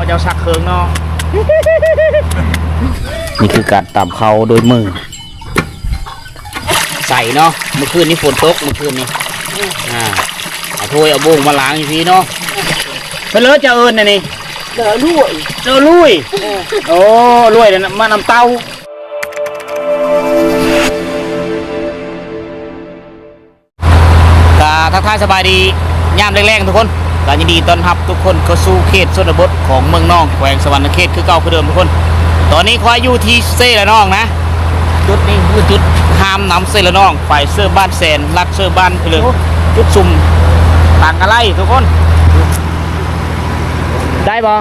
ເຈົ້າຊັກເຄິ່ງເນາະ. ນີ້ຄືການຕຳເຂົ້າໂດຍມື ໃສ່ເນາະ. ມື້ຄືນນີ້ຝົນຕົກ ມື້ຄືນນີ້ ອ່າ ເອົາຖ້ວຍເອົາໂບງມາລ້າງຢູ່ພີ້ເນາະ. ເພິ່ນເລີເຈົ້າເອີ້ນອັນນີ້ ເຈີລຸຍ ເຈີລຸຍ. ເອີ ໂອ້ ລຸຍນັ້ນມານຳເຕົາ. ກະທັກທາຍສະບາຍດີຍາມແລງໆ ທຸກຄົນ. ກະຍິນດີຕ້ອນຮັບທຸກຄົນເຂົ້າສູ່ເຂດຊົນນະບົດຂອງເມືອງນອງ ແຂວງສະຫວັນນະເຂດຄືເກົ່າຄືເດີມ ທຸກຄົນ. ຕອນນີ້ຂ້ອຍຢູ່ທີ່ເຊລະນອງນະ. ຈຸດນີ້ຄືຈຸດຫ້າມນ້ຳເຊລະນອງ ໄປເຊີບ້ານແສນ ລັດເຊີບ້ານເພີງ ຈຸດຊຸມຕັງກະໄລ ທຸກຄົນ. ໄດ້ບໍ່?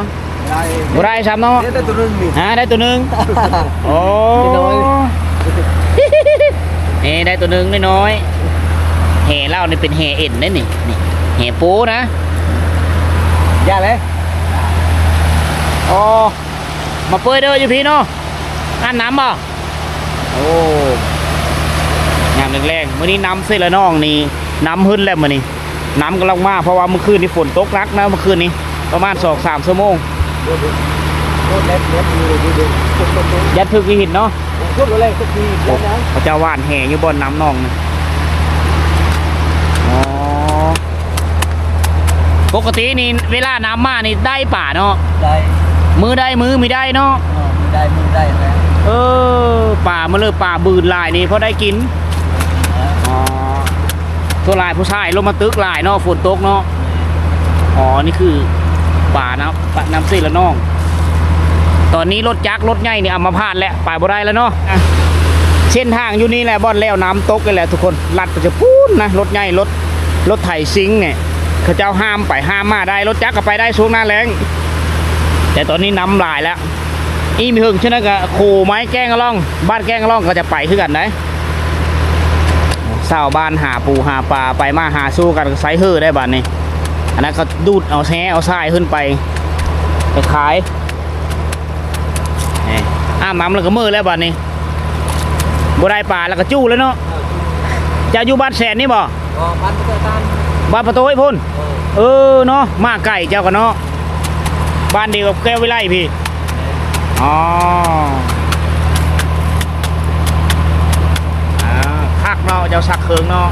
ໄດ້ ບໍ່ໄດ້ຊ້ຳເນາະ. ໄດ້ ໄດ້ໂຕໜຶ່ງນີ້ ຮະ ໄດ້ໂຕໜຶ່ງ. ໂອ້ ເອີ ໄດ້ໂຕໜຶ່ງນ້ອຍໆ. ແຫລາວນີ້ເປັນແຫເອັນເດ້ນີ້ ນີ້ແຫໂປ້ນະ. ຢ່າເລີຍ. ອໍ ມາເປີດເດີຢູ່ພີ້ເນາະ. ອັນນ້ຳບໍ່? ໂອ້ ຍາມແລງໆ ມື້ນີ້ນ້ຳເຊລະນອງນີ້ ນ້ຳຂຶ້ນແລ້ວມື້ນີ້ ນ້ຳກຳລັງມາ ເພາະວ່າມື້ຄືນນີ້ຝົນຕົກໜັກນະ ມື້ຄືນນີ້ປະມານສອງສາມຊົ່ວໂມງ. ຢ້ານຖືກຫີນເນາະ. ເຂົາເຈົ້າຫວ່ານແຫຢູ່ບ່ອນນ້ຳນອງນະ. ອໍ ປົກກະຕິນີ້ເວລານ້ຳມານີ້ໄດ້ປາເນາະ? ໄດ້ ມື້ໄດ້ມື້ມີໄດ້ເນາະ. ເອີ ມື້ໄດ້ມື້ໄດ້ແຫຼະ. ເອີ ປາມື້ເລີ ປາບືນຫຼາຍນີ້ພໍໄດ້ກິນ. ອໍ ສ່ວນຫຼາຍຜູ້ຊາຍລົງມາຕຶກຫຼາຍເນາະ ຝົນຕົກເນາະ. ອໍ ນີ້ຄືປານ້ຳ ປານ້ຳເຊລະນອງ. ຕອນນີ້ລົດຈັກລົດໃຫຍ່ນີ້ເອົາມາຜ່ານແລ້ວ ໄປບໍ່ໄດ້ແລ້ວເນາະ. ເສັ້ນທາງຢູ່ນີ້ແຫຼະ ບ່ອນແລ້ວນ້ຳຕົກນີ້ແຫຼະທຸກຄົນ. ລັດໄປຈະພຸ້ນນະ ລົດໃຫຍ່ ລົດ ລົດໄຖຊິງນີ້ ເຂົາເຈົ້າຫ້າມໄປຫ້າມມາໄດ້ ລົດຈັກກໍໄປໄດ້ຊ່ວງໜ້າແລ້ງ. ແຕ່ຕອນນີ້ນ້ຳຫຼາຍແລ້ວ. ອີ່ມີເຫິງເຊັ່ນນັ້ນກໍໂຄໄມ້ແກ້ງອະລ່ອງ ບ້ານແກ້ງອະລ່ອງກໍຈະໄປຄືກັນໄດ໋. ຊາວບ້ານຫາປູຫາປາ ໄປມາຫາສູ່ກັນ ກໍໃຊ້ເຮີໄດ້ບາດນີ້. ອັນນັ້ນກໍດູດເອົາແຊເອົາຊາຍຂຶ້ນໄປ ໄປຂາຍ. ນີ້ ອາບນ້ຳແລ້ວກໍເມືອແລ້ວບາດນີ້ ບໍ່ໄດ້ປາແລ້ວກໍຈູ້ແລ້ວເນາະ. ເຈົ້າຢູ່ບ້ານແສນນີ້ບໍ່? ບໍ່ ບ້ານປະຕູອາຕານ ບ້ານປະຕູໂອ້ຍພຸ້ນ. ເອີ ເອີເນາະ ມາໄກເຈົ້າກໍເນາະ. ບ້ານດຽວກັບແກ້ວວິໄລພີ້. ອໍ ອ່າ ຄັກເນາະ ເຈົ້າຊັກເຄິ່ງເນາະ.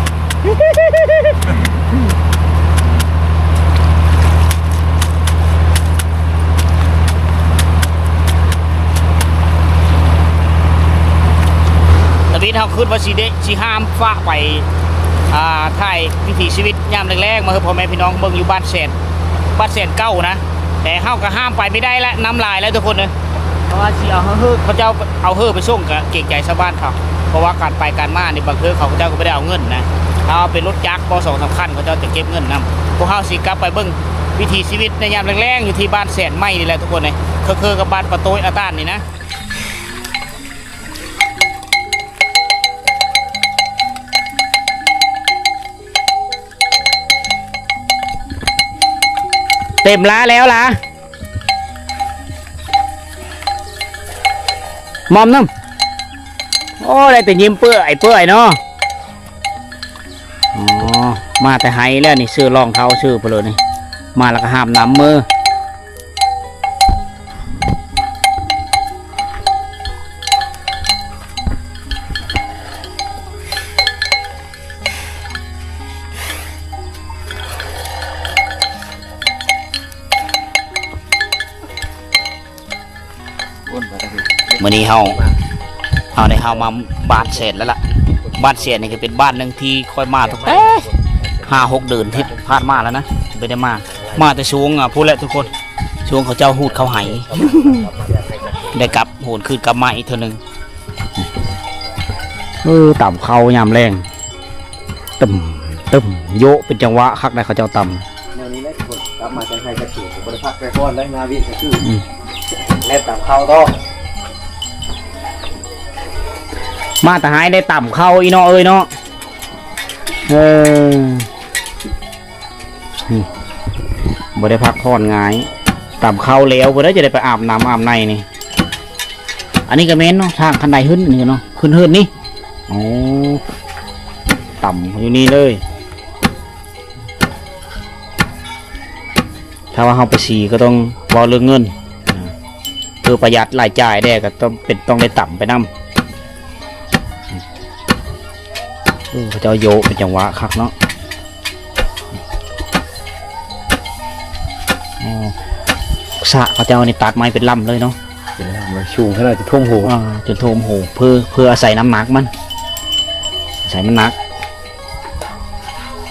ຕາວິດເຮົາຄິດວ່າຊິໄດ້ ຊິຫ້າມຝາກໄປ ອ່າ ຖ່າຍວິຖີຊີວິດຍາມແລງໆ ມາໃຫ້ພໍ່ແມ່ພີ່ນ້ອງເບິ່ງຢູ່ບ້ານແສນ ບ້ານແສນເກົ່ານະ. ແຕ່ເຮົາກໍຫ້າມໄປບໍ່ໄດ້ແລ້ວ ນ້ຳຫຼາຍແລ້ວທຸກຄົນເອີຍ. ເພາະວ່າຊິເອົາເຮີ ເຂົາເຈົ້າເອົາເຮີໄປສົ່ງກໍເກງໃຈຊາວບ້ານເຂົາ ເພາະວ່າການໄປການມານີ້ ບາງເທື່ອເຂົາເຈົ້າກໍບໍ່ໄດ້ເອົາເງິນນະ. ຖ້າເອົາເປັນລົດຈັກບໍ່ ສອງສາມຄັນ ເຂົາເຈົ້າຈະເກັບເງິນນຳ. ພວກເຮົາຊິກັບໄປເບິ່ງວິຖີຊີວິດໃນຍາມແລງໆ ຢູ່ທີ່ບ້ານແສນໃໝ່ນີ້ແຫຼະທຸກຄົນເອີຍ ຄືກັບບ້ານປະໂຕ້ຍອາຕານນີ້ນະ. ເຕັມລາແລ້ວລາ ໝອມນຳ. ໂອ້ ໄດ້ແຕ່ຍິ້ມເປື່ອຍເປື່ອຍເນາະ. ອໍ ມາແຕ່ໄຮແລ້ວນີ້ ເສື້ອລອງເທົາຊື່ພຸ້ນເລີຍນີ້ ມາແລ້ວກໍຫາບນ້ຳເມືອ. ມື້ນີ້ເຮົາ ເຮົາໄດ້ ເຮົາມາບ້ານແສນແລ້ວລະ. ບ້ານແສນນີ້ກໍເປັນບ້ານໜຶ່ງທີ່ຂ້ອຍມາຕັ້ງແຕ່ຫ້າຫົກເດືອນທີ່ຜ່ານມາແລ້ວນະ ບໍ່ໄດ້ມາ. ມາແຕ່ຊ່ວງ ອ່າ ພຸ້ນແຫຼະທຸກຄົນ ຊ່ວງເຂົາເຈົ້າຮູດເຂົ້າໄຮ່ ໄດ້ກັບ ໂຫນຄືນກັບມາອີກເທື່ອໜຶ່ງ. ເອີ ຕຳເຂົ້າຍາມແລງ ຕຶ້ມ ຕຶ້ມ ໂຍະ ເປັນຈັງຫວະຄັກໄດ໋ ເຂົາເຈົ້າຕຳ. ແນວນີ້ແຫຼະທຸກຄົນ ກັບມາຈາກໄຮ່ຈາກສວນ ບໍ່ໄດ້ພັກໄປກ່ອນໄດ໋ ນາວິກກໍຄື ອືມ ແລ່ນຕຳເຂົ້າຕໍ່. ມາແຕ່ໄຮ່ໄດ້ຕຳເຂົ້າອີ່ເນາະເອີຍເນາະ. ເອີ ອືມ ບໍ່ໄດ້ພັກຜ່ອນຫງາຍ ຕຳເຂົ້າແລ້ວພຸ້ນເດີ ຈະໄດ້ໄປອາບນ້ຳອາບໃນນີ້. ອັນນີ້ກໍແມ່ນເນາະ ທາງຄັນໄດຂຶ້ນນີ້ເນາະ ຂຶ້ນເຮືອນນີ້. ໂອ້ ຕຳຢູ່ນີ້ເລີຍ. ຖ້າວ່າເຮົາໄປສີກໍຕ້ອງເວົ້າເລື່ອງເງິນ ພື່ອປະຢັດລາຍຈ່າຍແດ່ ກໍຕ້ອງເປັນ ຕ້ອງໄດ້ຕຳໄປນຳ. ໂອ້ ເຂົາເຈົ້າໂຍະເປັນຈັງຫວະຄັກເນາະ. ອໍ ສະເຂົາເຈົ້ານີ້ຕັດໄມ້ເປັນລຳເລີຍເນາະ. ເປັນລຳເລີຍ ສູງຂະໜາດຈະຖ້ວມຫົວ. ອ່າ ຈົນຖ້ວມຫົວ ເພື່ອ ເພື່ອອາໄສນ້ຳໜັກມັນ ອາໄສມັນໜັກ.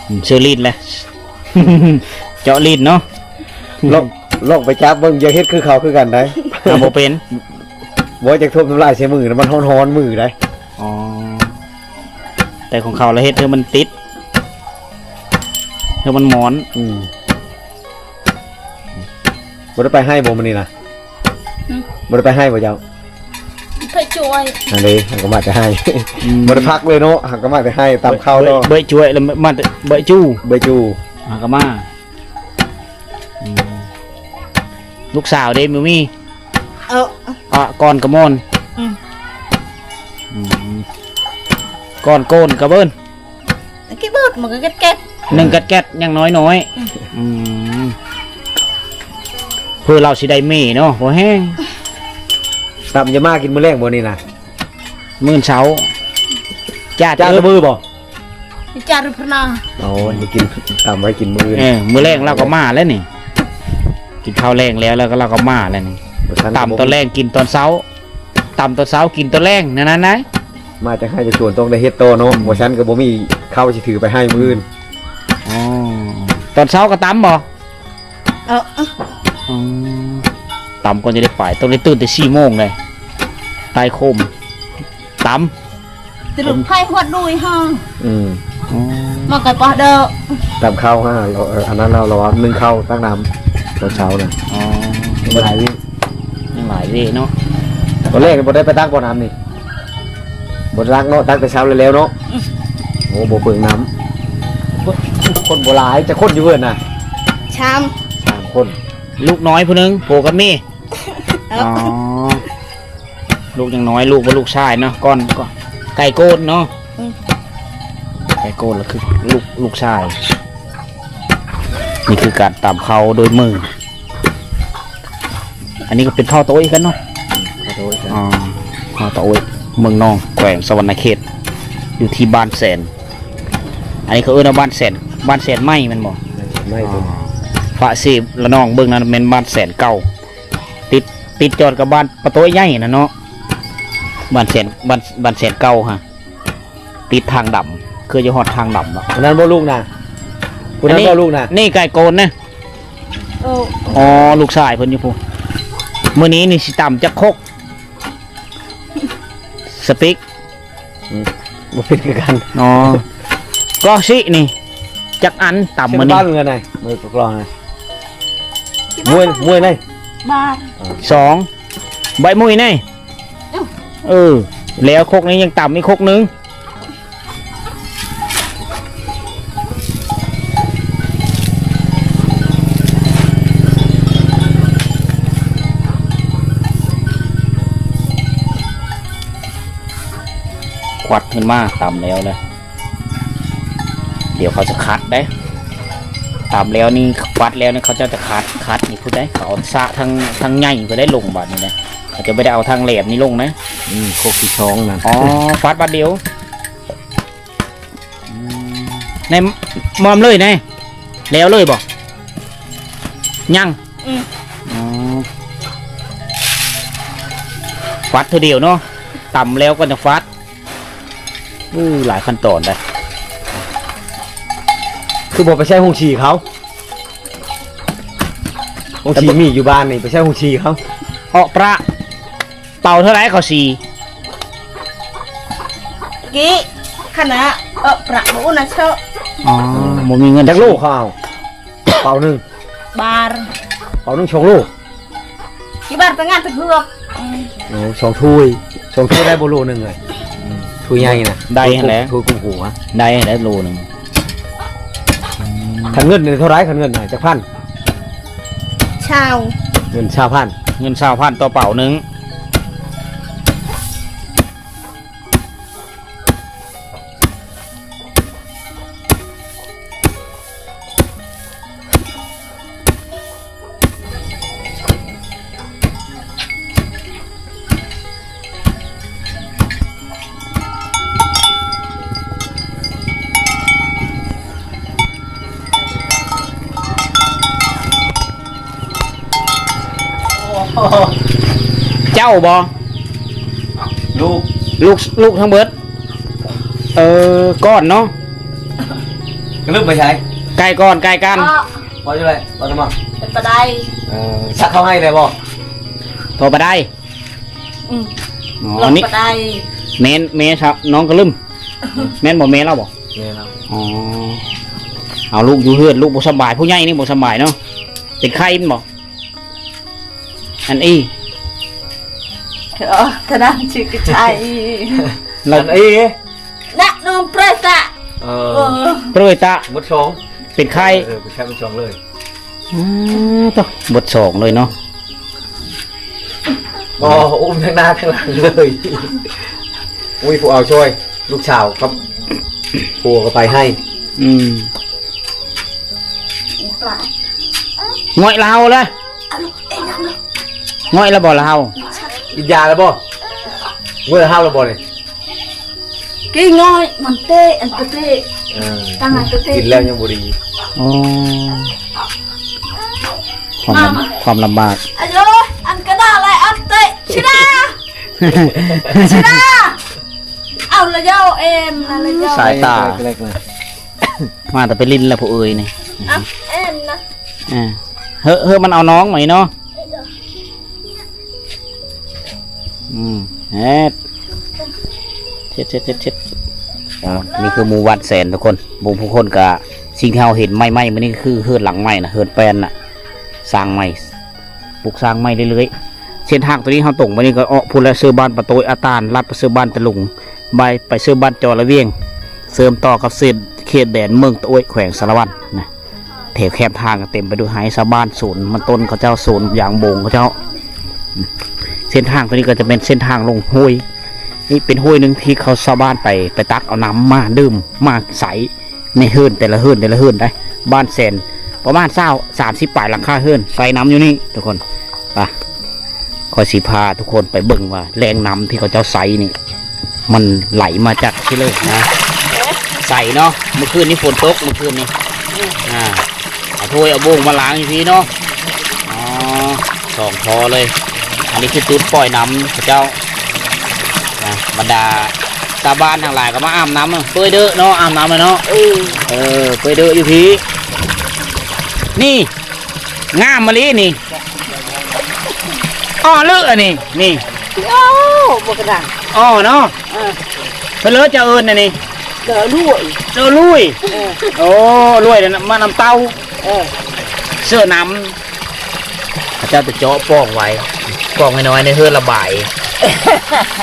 ອືມ ເຊີລີດແຫຼະ ເຈາະລີດເນາະ. ລອງ ລອງໄປຈັບເບິ່ງ ຢາກເຮັດຄືເຂົາຄືກັນໄດ໋. ບໍ່ເປັນ ບໍ່ ຈັກຖົ່ມນ້ຳລາຍໃສ່ມືນະ ມັນຮ້ອນໆມືໄດ໋. ອໍ ແຕ່ຂອງເຂົາລະເຮັດໃຫ້ມັນຕິດ ໃຫ້ມັນໝອນ. ອືມ ບໍ່ໄດ້ໄປໄຮ່ບໍ່ມື້ນີ້ນະ? ຫຶ ບໍ່ໄດ້ໄປໄຮ່ບໍ່ເຈົ້າ? ໄປຊ່ວຍ ຫັ້ນເດ້ ເຮົາກໍມາແຕ່ໄຮ່. ອືມ ບໍ່ໄດ້ພັກເລີຍເນາະ ເຮົາກໍມາແຕ່ໄຮ່ ຕຳເຂົ້າເນາະ. ເບີຍ ເບີຍ ເບີຍ ເບີຍຈູ່ ເບີຍຈູ່ ເຮົາກໍມາ. ອືມ ລູກສາວເດ້ ບໍ່ມີ? ເອີ ອະ ກ່ອນກະມ່ອນ. ອືມ ອືມ ກ່ອນໂກນກະເບີນ ກີ່ເບີນ ມັນກໍແກັດໆ ໜຶ່ງແກັດໆ ຢ່າງນ້ອຍໆ. ອືມ ອືມ ເພື່ອລາວຊິໄດ້ເມເນາະ ພໍແຮງ. ຕຳຈະມາກິນມື້ແລງບໍ່ນີ້ນະ? ມື້ເຊົ້າ ຈ້າ ຈ້າແຕ່ມື້ບໍ່? ຈ້າຫຼືພະນາ. ອໍ ໄວ້ກິນ ຕຳໄວ້ກິນມື້ອື່ນ. ເອີ ມື້ແລງລາວກໍມາແລ້ວນີ້ ກິນເຂົ້າແລງແລ້ວ ແລ້ວກໍລາວກໍມາແລ້ວນີ້. ຕຳຕອນແລງກິນຕອນເຊົ້າ ຕຳຕອນເຊົ້າກິນຕອນແລງ ແນວນັ້ນນະ. ມາຈາກໄຮ່ຈາກສວນຕ້ອງໄດ້ເຮັດຕໍ່ເນາະ. ອືມ ບໍ່ຊັ້ນກໍບໍ່ມີເຂົ້າຊິຖືໄປໄຮ່ມື້ອື່ນ. ອໍ ຕອນເຊົ້າກໍຕຳບໍ່? ເອີ ອືມ ຕຳກ່ອນຈະໄດ້ໄປ ຕ້ອງໄດ້ຕື່ນແຕ່ສີ່ໂມງເລີຍ ໄຕ່ໂຄມ ຕຳ ຕະລຸກໄຜຫວດດຸຍເຮົາ. ອືມ ອໍ ມັນກໍປະເດີ ຕຳເຂົ້າຫາ ເອີ ອັນນັ້ນລາວ ລາວໜຶ້ງເຂົ້າຕັກນ້ຳຕອນເຊົ້ານະ. ອໍ ຍັງຫຼາຍເວ ຍັງຫຼາຍເວເນາະ. ຕອນແລກນີ້ບໍ່ໄດ້ໄປຕັກບໍ່ນ້ຳນີ້? ບໍ່ໄດ້ຕັກເນາະ ຕັກແຕ່ເຊົ້າແລ້ວເນາະ. ອືມ ໂອ້ ບໍ່ເປືອງນ້ຳ. ຄົນບໍ່ຫຼາຍ ຈັກຄົນຢູ່ເຮືອນນະ? ສາມ ສາມຄົນ. ລູກນ້ອຍຜູ້ໜຶ່ງ ຜົວກັບເມຍ. ອໍ ລູກຍັງນ້ອຍ ລູກບໍ່ ລູກຊາຍເນາະ. ກ່ອນ ກ່ອນ ໄກ່ໂກນເນາະ. ອືມ ໄກ່ໂກນລະຄືລູກ ລູກຊາຍ. ນີ້ຄືການຕຳເຂົ້າໂດຍມື. ອັນນີ້ກໍເປັນເຂົ້າຕາໂອ້ຍຄືກັນເນາະ. ເຂົ້າຕາໂອ້ຍຄືກັນ. ອໍ ເຂົ້າຕາໂອ້ຍ ເມືອງນອງ ແຂວງສະຫວັນນະເຂດ ຢູ່ທີ່ບ້ານແສນ. ອັນນີ້ເຂົາເອີ້ນວ່າບ້ານແສນ ບ້ານແສນໄມ້ແມ່ນບໍ່? ບ້ານແສນໄມ້. ອໍ ພະເສລະນອງເບິ່ງນັ້ນແມ່ນບ້ານແສນເກົ່າ ຕິດ ຕິດຈອດກັບບ້ານປາໂຕ້ຍໃຫຍ່ຫັ້ນນະເນາະ. ບ້ານແສນ ບ້ານ ບ້ານແສນເກົ່າຫັ້ນ ຕິດທາງດຳ ຄືຈະຮອດທາງດຳເນາະ. ອັນນັ້ນບໍ່ລູກນະ? ຜູ້ນັ້ນບໍ່ລູກນະ? ນີ້ໄກ່ໂກນນະ. ໂອ້ ອໍ ລູກຊາຍເພິ່ນຢູ່ພຸ້ນ. ມື້ນີ້ນີ້ຊິຕຳຈັກຄົກ? ສະຕິກ ອືມ ບໍ່ເປັນຄືກັນ. ອໍ ກໍຊິນີ້ຈັກອັນຕຳມື້ນີ້? ເບິ່ງເງິນໃດ ມື້ກໍລອງໃດ ມວຍ ມວຍໃດ ບາດ ສອງ ໃບມຸ້ຍໃດ. ເອີ ແລ້ວຄົກນີ້ຍັງຕຳອີກຄົກໜຶ່ງ. ຄວັດຂຶ້ນມາ ຕຳແລ້ວນະ ດຽວເຂົາຈະຄັດເດ້. ຕຳແລ້ວນີ້ ຄວັດແລ້ວນີ້ ເຂົາເຈົ້າຈະຄັດ ຄັດນີ້ພຸ້ນເດ້. ເຂົາເອົາສາກທາງ ທາງໃຫຍ່ພຸ້ນເດ້ລົງ ບາດນີ້ນະ ເຂົາຈະບໍ່ໄດ້ເອົາທາງແຫຼມນີ້ລົງນະ. ອືມ ຄົກທີສອງນັ້ນ. ອໍ ຄວັດບາດດຽວ. ອືມ ໃນໝ້ອມເລີຍນະ ແລ້ວເລີຍບໍ່? ຍັງ. ອືມ ອໍ ຟັດເທື່ອດຽວເນາະ ຕຳແລ້ວກໍຈະຟັດ. ໂອ້ ຫຼາຍຂັ້ນຕອນເດ້. ຄືບໍ່ໄປໃຊ້ໂຮງສີເຂົາ? ໂຮງສີມີຢູ່ບ້ານນີ້ ໄປໃຊ້ໂຮງສີເຂົາ. ເອາະປະ ເປົ່າເທົ່າໃດເຂົ້າສີ? ກີ້ ຂະນະ ເອາະປະບໍ່ອຸນນະເຊາະ. ອໍ ບໍ່ມີເງິນ. ຈັກໂລເຂົາເອົາ? ເປົາໜຶ່ງ ບາດ ເປົາໜຶ່ງສອງໂລ. ກີ່ບາດໄປງານຕະເກືອກ. ອືມ ໂອ້ ສອງຖ້ວຍ ສອງຖ້ວຍໄດ້ບໍ່ໂລໜຶ່ງເລີຍ? ອືມ ຖ້ວຍໃຫຍ່ນະ ໄດ້ຫັ້ນແຫຼະ ຖ້ວຍກຸ້ມຫົວ ໄດ້ຫັ້ນແຫຼະໂລໜຶ່ງ. ອືມ ຄັນເງິນນີ້ເທົ່າໃດ? ຄັນເງິນນະ ຈັກພັນ? ຊາວ ເງິນຊາວພັນ ເງິນຊາວພັນຕໍ່ເປົາໜຶ່ງ. ເ ເຈົ້າບໍ່? ລູກ ລູກ ລູກທັງເບິດ. ເອີ ກ້ອນເນາະ. ກະລຶ້ມໄປໃສ? ໄກ່ກ້ອນ ໄກ່ກັນ. ເພາະ ເພາະຢູ່ໃດ? ເພາະທຳມະ? ເປັນປາໄດ. ເອີ ສັກເຂົ້າໃຫ້ໄດ້ບໍ່? ເພາະປາໄດ. ອືມ ອໍ ນີ້ ປາໄດ. ແມ່ນ ແມ່ຊະ ນ້ອງກະລຶ້ມ. ແມ່ນບໍ່ ແມ່ລາວບໍ່? ແມ່ລາວ. ອໍ ເອົາລູກຢູ່ເຮືອນ ລູກບໍ່ສະບາຍ. ຜູ້ໃຫຍ່ນີ້ບໍ່ສະບາຍເນາະ. ເປັນໄຂ້ແມ່ນບໍ່? ອັນອີ່ ເອີ ທະນານຊື່ກະໄຈ ອັນອີ່ ນະ ນອມເປີດຕາ. ເອີ ເປີດຕາ ໝົດສອງ ເປັນໄຂ້. ເອີ ເປັນໄຂ້ໝົດສອງເລີຍ. ອືມ ໂທ້ ໝົດສອງເລີຍເນາະ. ບໍ່ ອຸ້ມທັງໜ້າທັງຫຼັງເລີຍ. ອຸ້ຍ ຜູ້ເອົາຊ່ອຍ ລູກສາວກັບຜົວກໍໄປໃຫ້. ອືມ ງ່ອຍລາວລະ ງ່ອຍລະບໍ່ລາວ? ກິນຢາລະບໍ່? ເມື່ອລາວລະບໍ່ນີ້? ກິນງ່ອຍ ມັນເຕະ ອັນເຕະ. ເອີ ຕັ້ງອັນເຕະ ກິນແລ້ວຍັງບໍ່ດີ. ອໍ ຄວາມລຳ ຄວາມລຳບາກ. ອາໂຍ ອັນກະດາໄລອັນເຕະ ຊິດາ ຊິດາ. ເອົາລະເຍົາເອັນລະເຍົາ ສາຍຕາ ມາແຕ່ໄປຫຼິ້ນລະຜູ້ເອີຍນີ້. ເອົາເອັນນະ ເອີ ເຮີ ເຮີ ມັນເອົານ້ອງມານີ້ເນາະ. ອືມ ເຮັດ ເຊັດ ເຊັດ ເຊັດ ເຊັດ. ອ່າ ນີ້ຄືໝູ່ບ້ານແສນທຸກຄົນ. ໝູ່ຜູ້ຄົນກະ ສິ່ງທີ່ເຮົາເຫັນໃໝ່ໆມື້ນີ້ຄືເຮືອນຫຼັງໃໝ່ນະ ເຮືອນແປ້ນນະ ສ້າງໃໝ່ ປຸກສ້າງໃໝ່ເລື້ອຍໆ. ເສັ້ນທາງໂຕນີ້ເຮົາຕົງໄປນີ້ກໍອອກພຸ້ນແຫຼະ ເຊີບ້ານປະໂຕ້ຍອາຕານ ລັດໄປເຊີບ້ານຕະລຸງ ໄປ ໄປເຊີບ້ານຈໍລະວຽງ ເຊື່ອມຕໍ່ກັບເຂດ ເຂດແດນເມືອງຕະໂອ້ຍ ແຂວງສາລະວັນນະ. ແຖວແຄມທາງກໍເຕັມໄປດ້ວຍໄຮ່ຊາວບ້ານ ສວນມັນຕົ້ນເຂົາເຈົ້າ ສວນຢາງບົງເຂົາເຈົ້າ. ເສັ້ນທາງໂຕນີ້ກໍຈະເປັນເສັ້ນທາງລົງຫ້ວຍ. ນີ້ເປັນຫ້ວຍໜຶ່ງທີ່ເຂົາຊາວບ້ານໄປ ໄປຕັກເອົານ້ຳມາດື່ມ ມາໃຊ້ໃນເຮືອນແຕ່ລະເຮືອນ ແຕ່ລະເຮືອນໄດ໋. ບ້ານແສນປະມານຊາວ ສາມສິບປາຍຫຼັງຄາເຮືອນໃຊ້ນ້ຳຢູ່ນີ້ທຸກຄົນ. ໄປ ຂ້ອຍຊິພາທຸກຄົນໄປເບິ່ງວ່າແຫຼ່ງນ້ຳທີ່ເຂົາເຈົ້າໃຊ້ນີ້ ມັນໄຫຼມາຈາກທີ່ເລີຍນະ. ໃສເນາະ. ມື້ຄືນນີ້ຝົນຕົກ ມື້ຄືນນີ້. ອືມ ອ່າ ເອົາຖ້ວຍເອົາໂບງມາລ້າງຢູ່ພີ້ເນາະ. ອໍ ສອງທໍ່ເລີຍ. ອັນນີ້ຄືຈຸດປ່ອຍນ້ຳເຂົາເຈົ້ານະ. ບັນດາຊາວບ້ານທັງຫຼາຍກໍມາອາບນ້ຳ ເປີດເດີເນາະ ອາບນ້ຳເນາະ. ເອີ ເອີ ເປີດເດີຢູ່ພີ້. ນີ້ ງາມມະລີນີ້. ອໍ ເລີອັນນີ້ ນີ້. ໂອ້ ບໍ່ກະດັງ. ອໍ ເນາະ. ເອີ ເພິ່ນເລີຈະເອີ້ນອັນນີ້ ເຈີລຸຍ ເຈີລຸຍ. ເອີ ໂອ້ ລຸຍນະ ມານຳເຕົ້າ. ເອີ ເສື້ອນ້ຳ ເຂົາເຈົ້າຈະເຈາະປ່ອງໄວ້ ປ່ອງນ້ອຍໆ ໃນເຮືອນລະບາຍ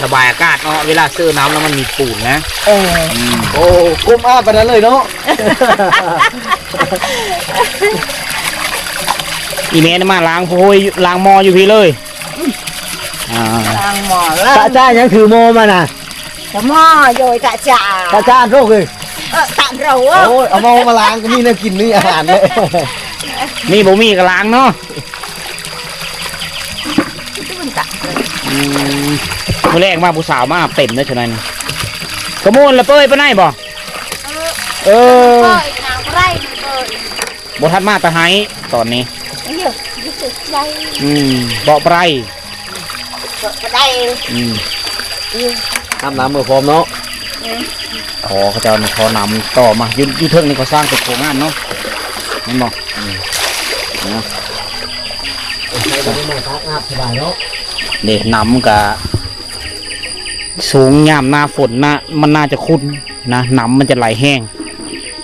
ລະບາຍອາກາດເນາະ. ເວລາເຊີນ້ຳແລ້ວມັນມີປູນນະ. ເອີ ອືມ ໂອ້ ກົມອາບປານນັ້ນເລີຍເນາະ. ອີ່ແມ່ນະ ມາລ້າງໂພຍ ລ້າງໝໍ້ຢູ່ພີ້ເລີຍ. ອ່າ ລ້າງໝໍ້ ຕາຈ້າຍັງຖືໝໍ້ມານະ. ຕະໝໍ້ໂຍຍ ຕາຈ້າ ຕາຈ້າໂລກເອີຍ. ເອີ ຕາໂລ. ໂອ້ຍ ເອົາໝໍ້ມາລ້າງ ກໍມີແນວກິນ ມີອາຫານເລີຍ. ມີບໍ່ມີກໍລ້າງເນາະ. ອືມ ມື້ແລງມາຜູ້ສາວມາເຕັມເດ້ ເທົ່ານັ້ນ. ກະມ່ວນລະເປີຍປານໃດບໍ່? ເອີ ເອີ ເປີຍນະ ບໍ່ໄດ້ເປີຍ. ບໍ່ທັນມາແຕ່ໄຮ່ຕອນນີ້. ເອີ ຢູ່ໄກ. ອືມ ເບາະໄປ. ເບາະໄປ. ອືມ ອືມ ອາບນ້ຳເມືອພ້ອມເນາະ. ອືມ ຂໍເຂົາເຈົ້ານີ້ ຂໍນ້ຳຕໍ່ມາ. ຢູ່ ຢູ່ເທິງນີ້ເຂົາສ້າງເປັນໂຄງງານເນາະ ແມ່ນບໍ່? ອືມ ນະ ໃຊ້ໄດ້ມາອາບສະບາຍເນາະ. ນີ້ນ້ຳກະສູງ ຍາມໜ້າຝົນນະ ມັນໜ້າຈະຂຸ່ນນະ ນ້ຳມັນຈະໄຫຼແຮງ.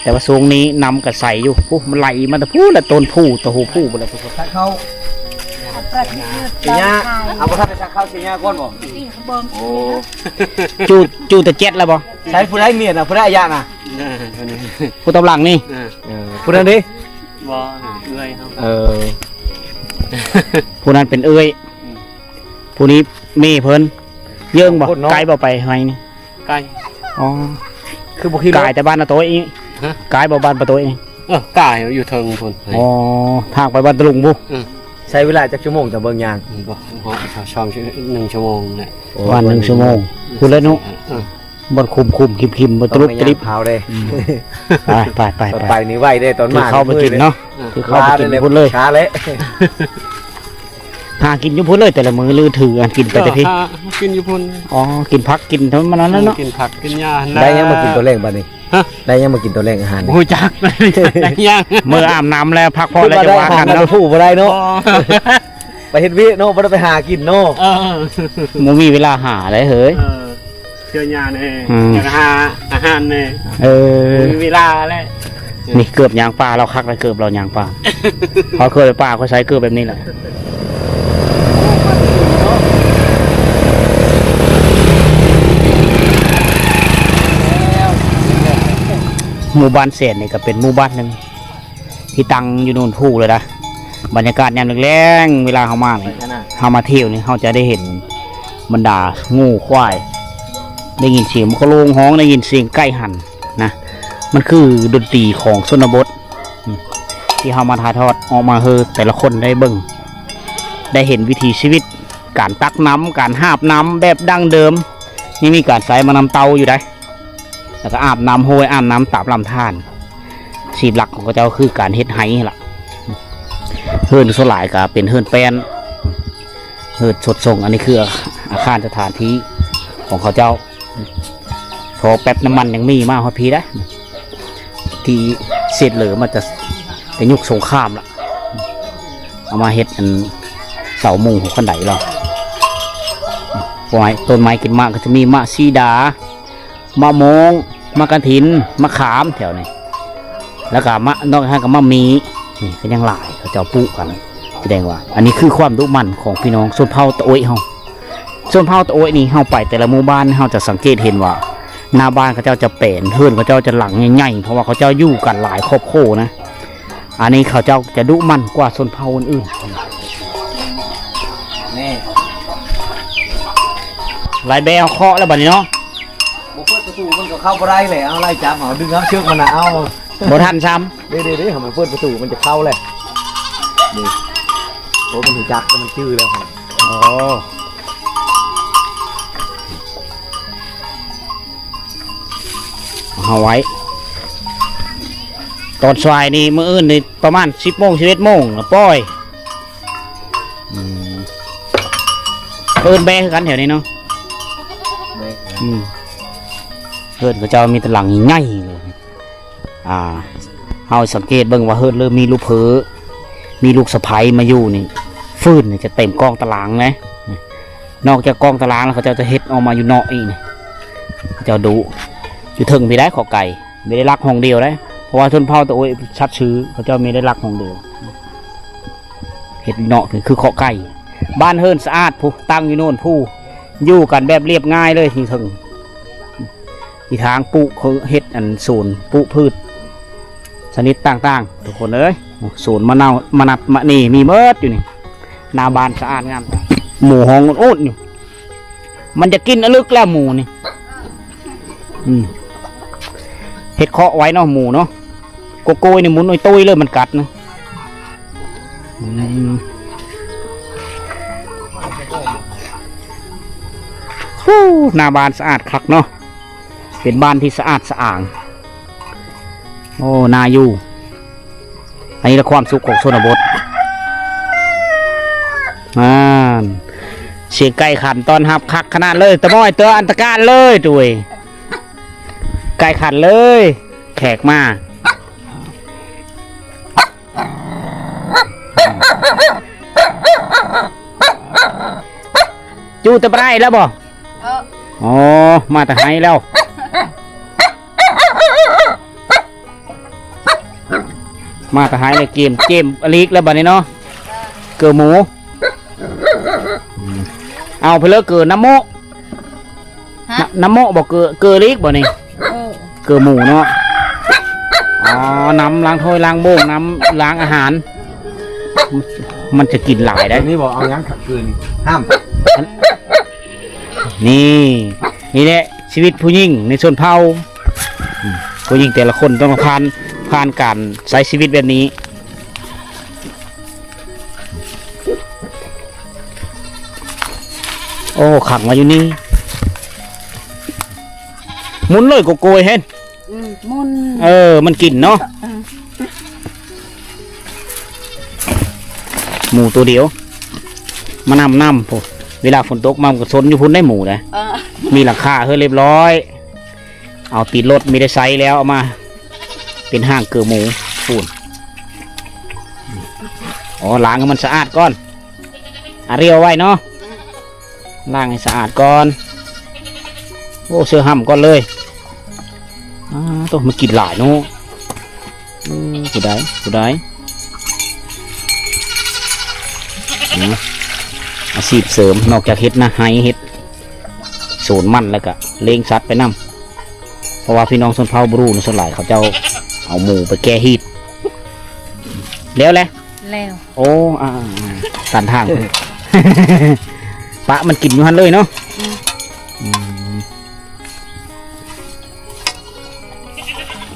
ແຕ່ວ່າຊ່ວງນີ້ນ້ຳກໍໃສຢູ່. ພຸ້ນ ມັນໄຫຼມາແຕ່ພຸ້ນລະ ຕົ້ນພູ ຕະຫູພູພຸ້ນລະ. ສັກເຂົ້າ ຊິຍາ ເອົາບໍ່ທັນໄດ້ສັກເຂົ້າ ຊິຍາກ່ອນບໍ່? ໂອ້ ຈູດ ຈູດແຕ່ເຈັດແລ້ວບໍ່? ໃສຜູ້ໃດເມຍນະ? ຜູ້ໃດອາຍະນະ? ຜູ້ຕາມຫຼັງນີ້. ເອີ ຜູ້ນັ້ນເດ້? ບໍ່ ເອື້ອຍເຮົາ. ເອີ ຜູ້ນັ້ນເປັນເອື້ອຍ. ອືມ ຜູ້ນີ້ເມເພິ່ນ. ເຢິງບໍ່? ໃກ້ບໍ່ໄປໄຮ່ນີ້? ກາຍ. ອໍ ຄືບໍ່ຂີ່ລົດ? ກາຍແຕ່ບ້ານນາໂຕ້ຍນີ້. ຮະ? ກາຍບໍ່ບ້ານປາໂຕ້ຍນີ້? ເອີ ກາຍຢູ່ເທິງພຸ້ນ. ອໍ ທາງໄປບ້ານຕະລຸງພຸ້ນ. ອືມ ໃຊ້ເວລາຈັກຊົ່ວໂມງຈະເບິ່ງຍ່າງ? ອືມ ບໍ່ ຮອດສອງ ໜຶ່ງຊົ່ວໂມງແຫຼະ. ປະມານໜຶ່ງຊົ່ວໂມງພຸ້ນແຫຼະເນາະ. ເອີ ບ່ອນຂຸມໆ ຄິມໆ ບໍ່ຕະລຸບຕະລິບ. ອືມ ໄປໆໆໆ ໄປນີ້ໄວເດ້ ຕອນມາເຂົ້າໄປກິນເນາະ. ເອີ ຄືເຂົ້າໄປກິນພຸ້ນເລີຍ ຊ້າແຫຼະ. ຫາກິນຢູ່ພຸ້ນເລີຍແຕ່ລະມື້ ຫຼືຖືອັນກິນໄປແຕ່ພີ້? ກໍຫາກິນຢູ່ພຸ້ນ. ອໍ ກິນຜັກກິນເທົ່ານັ້ນແຫຼະເນາະ. ກິນຜັກກິນຫຍ້າຫັ້ນນະ. ໄດ້ຫຍັງມາກິນຕອນແລງບາດນີ້? ຮະ? ໄດ້ຫຍັງມາກິນຕອນແລງອາຫານ? ບໍ່ຮູ້ຈັກ ໄດ້ຫຍັງ. ມື້ອາບນ້ຳແລ້ວພັກຜ່ອນແລ້ວຈະວ່າກັນເນາະ. ຜູ້ບໍ່ໄດ້ເນາະ. ອໍ ໄປເຮັດວຽກເນາະ ບໍ່ໄດ້ໄປຫາກິນເນາະ. ເອີ ບໍ່ມີເວລາຫາໄດ໋ເຮີ້ຍ. ເອີ ເທື່ອຍາແດ່ ອືມ ຢາກຫາອາຫານແດ່. ເອີ ບໍ່ມີເວລາແຫຼະ. ນີ້ເກີບຍາງປ່າ ລາວຄັກນະ ເກີບລາວຍາງປ່າ. ເຮົາເກີບໃນປ່າ ຂ້ອຍໃສ່ເກີບແບບນີ້ແຫຼະ. ໝູ່ບ້ານແສນນີ້ກໍເປັນໝູ່ບ້ານໜຶ່ງ ທີ່ຕັ້ງຢູ່ໂນນພູເລີຍນະ. ບັນຍາກາດຍາມແລງໆ ເວລາເຮົາມານີ້ ເຮົາມາທ່ຽວນີ້ ເຮົາຈະໄດ້ເຫັນບັນດາງົວຄວາຍ ໄດ້ຍິນສຽງໝູກກະໂລງຮ້ອງ ໄດ້ຍິນສຽງໄກ່ຫັນນະ. ມັນຄືດົນຕີຂອງຊົນນະບົດ ອືມ ທີ່ເຮົາມາຖ່າຍທອດອອກມາໃຫ້ແຕ່ລະຄົນໄດ້ເບິ່ງ ໄດ້ເຫັນວິຖີຊີວິດ ການຕັກນ້ຳ ການຫາບນ້ຳແບບດັ້ງເດີມ ຍັງມີການໃຊ້ໝາກນ້ຳເຕົ້າຢູ່ໃດ໋. ແລ້ວກໍອາບນ້ຳຫ້ວຍ ອາບນ້ຳຕາມລຳທານ. ຊີບຫຼັກຂອງເຂົາເຈົ້າຄືການເຮັດໄຮ່ຫັ້ນລະ. ເຮືອນສ່ວນຫຼາຍກໍເປັນເຮືອນແປ້ນ ເຮືອນສົດສົ່ງ. ອັນນີ້ຄືອາຄານສະຖານທີ່ຂອງເຂົາເຈົ້າ. ພໍແປັບນ້ຳມັນຍັງມີມາຮອດພີ້ໄດ໋. ທີ່ເສດເຫຼືອມາຈະ ແຕ່ຍຸກສົງຄາມລະ ເອົາມາເຮັດອັນເສົາມຸງຫົວຄັນໄດລະ. ຕົ້ນໄມ້ ຕົ້ນໄມ້ກິນໝາກກໍຈະມີໝາກສີດາ ມະມ່ວງ ໝາກກະຖິນ ມະຂາມແຖວນີ້ ແລ້ວກໍມະ ນອກນັ້ນກໍມະມີ່ ນີ້ກໍຍັງຫຼາຍ ເຂົາເຈົ້າປູກກັນ. ສະແດງວ່າອັນນີ້ຄືຄວາມດຸໝັ່ນຂອງພີ່ນ້ອງຊົນເຜົ່າຕະໂອ້ຍເຮົາ. ຊົນເຜົ່າຕະໂອ້ຍນີ້ ເຮົາໄປແຕ່ລະໝູ່ບ້ານ ເຮົາຈະສັງເກດເຫັນວ່າ ໜ້າບ້ານເຂົາເຈົ້າຈະແປນ ເຮືອນເຂົາເຈົ້າຈະຫຼັງໃຫຍ່ໆ ເພາະວ່າເຂົາເຈົ້າຢູ່ກັນຫຼາຍຄອບຄົວນະ. ອັນນີ້ເຂົາເຈົ້າຈະດຸໝັ່ນກວ່າຊົນເຜົ່າອື່ນໆ. ນີ້ ໄລ່ແບ້ເຄາະແລ້ວບັດນີ້ເນາະ. ບໍ່ເປີດປະຕູມັນກໍເຂົ້າບໍ່ໄດ້ແຫຼະ. ເອົາໄລ່ຈັບ ເອົາດຶງເອົາເຊືອກມັນນະ ເອົາ ບໍ່ທັນຊ້ຳ. ເດ້ໆໆ ເຮົາມາເປີດປະຕູມັນຈະເຂົ້າແຫຼະ. ນີ້ ໂອ້ ມັນຮູ້ຈັກ ມັນຈື່ແລ້ວ. ອໍ ເອົາໄວ້ ຕອນສວາຍນີ້ ມື້ອື່ນນີ້ປະມານສິບໂມງ ສິບເອັດໂມງລະປ່ອຍ. ອືມ ເອີ້ນແບ້ຄືກັນແຖວນີ້ເນາະ. ແບ້ ອືມ ເຮືອນເຂົາເຈົ້າມີແຕ່ຫຼັງໃຫຍ່ເລີຍ. ອ່າ ເຮົາສັງເກດເບິ່ງວ່າເຮືອນເລີ່ມມີລູກເຂີ ມີລູກສະໃພ້ມາຢູ່ນີ້ ຟືນນີ້ຈະເຕັມກ້ອງຕາລາງເດ້. ນອກຈາກກ້ອງຕາລາງແລ້ວ ເຂົາເຈົ້າຈະເຮັດອອກມາຢູ່ນອກອີກນີ້. ເຂົາເຈົ້າດຸ ຢູ່ເທິງພີ້ໄດ໋ ເຄາະໄກ່ ມີໄດ້ຫຼັກຫ້ອງດຽວໄດ໋ ເພາະວ່າຊົນເຜົ່າຕະໂອ້ຍສັດຊື່ ເຂົາເຈົ້າມີໄດ້ຫຼັກຫ້ອງດຽວ. ເຮັດເນາະ ຄືເຄາະໄກ່ ບ້ານເຮືອນສະອາດພຸ້ນ ຕັ້ງຢູ່ໂນນພູ ຢູ່ກັນແບບລຽບງ່າຍເລີຍ ທີ່ເທິງ ທີ່ທາງປູກ ເຂົາເຮັດອັນສວນປູກພືດຊະນິດຕ່າງໆ ທຸກຄົນເອີຍ. ສວນມະນາວ ມະນັດ ມະນີ ມີໝົດຢູ່ນີ້. ໜ້າບ້ານສະອາດງາມ ໝູຮ້ອງໂອດໆຢູ່. ມັນຈະກິນອະລຶກແລ້ວໝູນີ້. ອືມ ເຮັດເຄາະໄວ້ເນາະ ໝູເນາະ. ໂກໂກຍນີ້ໝູຕຸ້ຍໆເລີຍ ມັນກັດນະ. ອືມ ໂອ້ ໜ້າບ້ານສະອາດຄັກເນາະ. ເປັນບ້ານທີ່ສະອາດສະອາງ. ໂອ້ ໜ້າຢູ່. ອັນນີ້ລະຄວາມສຸກຂອງຊົນນະບົດ. ອ່າ ສຽງໄກ່ຂັນຕ້ອນຮັບຄັກຂະໜາດເລີຍ. ຕະມ້ອຍເຕີອັນຕະການເລີຍ ຕຸ້ຍ. ໄກ່ຂັນເລີຍ ແຂກມາ. ຢູ່ແຕ່ໄຮ່ແລ້ວບໍ່? ເອີ ອໍ ມາແຕ່ໄຮ່ແລ້ວ. ມາແຕ່ໄຮ່ແລ້ວ ເກມ ເກມອະລິກແລ້ວບັດນີ້ເນາະ. ເກີໝູ ເອົາໄປເລີຍ ເກີນ້ຳໂມະ. ຮະ? ນ- ນ້ຳໂມະບໍ່? ເກີ ເກີລີກບໍ່ນີ້? ເອີ ເກີໝູເນາະ. ອໍ ນ້ຳລ້າງຖ້ວຍລ້າງໂບງ ນ້ຳລ້າງອາຫານ. ມັນຈະກິນຫຼາຍໄດ໋. ນີ້ບໍ່ເອົາຫຍັງ ເກີນີ້ ຫ້າມ. ນີ້ ນີ້ແຫຼະຊີວິດຜູ້ຍິງໃນຊົນເຜົ່າ. ອືມ ຜູ້ຍິງແຕ່ລະຄົນຕ້ອງຜ່ານ ຜ່ານການໃຊ້ຊີວິດແບບນີ້. ໂອ້ ຂັງມາຢູ່ນີ້ ໝູນເລີຍ ໂກໂກຍເຫັນ. ອືມ ໝູນ ເອີ ມັນກິນເນາະ. ເອີ ໝູໂຕດຽວ. ມານຳນຳພຸ້ນ ເວລາຝົນຕົກມາມັນກໍຊົນຢູ່ພຸ້ນໄດ໋ໝູໄດ໋ ເອີ ມີຫຼັງຄາເຮີ້ນຮຽບຮ້ອຍ ເອົາຕິດລົດມີໄດ້ໃຊ້ແລ້ວ ເອົາມາເປັນຮ່າງເກີໝູພຸ້ນ. ອໍ ລ້າງໃຫ້ມັນສະອາດກ່ອນ ອາ ລຽວໄວ້ເນາະ ອືມ ລ້າງໃຫ້ສະອາດກ່ອນ. ໂອ້ ເຊື້ອຫ້ຳກ່ອນເລີຍ. ອາ ໂຕ ມັນກິນຫຼາຍເນາະ. ເອີ ຜູ້ໃດ ຜູ້ໃດ ອາ ອາຊີບເສີມ ນອກຈາກເຮັດນາໄຮ່ ເຮັດສວນມັນ ແລ້ວກະລ້ຽງສັດໄປນຳ ເພາະວ່າພີ່ນ້ອງຊົນເຜົ່າບຣູນ ສ່ວນຫຼາຍເຂົາເຈົ້າເອົາໝູໄປແກ້ຮີດ. ແລ້ວແຫຼະ ແລ້ວ ໂອ້ ອາ ອາ ອາ ຕັນທາງ ປະມັນກິນຢູ່ຫັ້ນເລີຍເນາະ.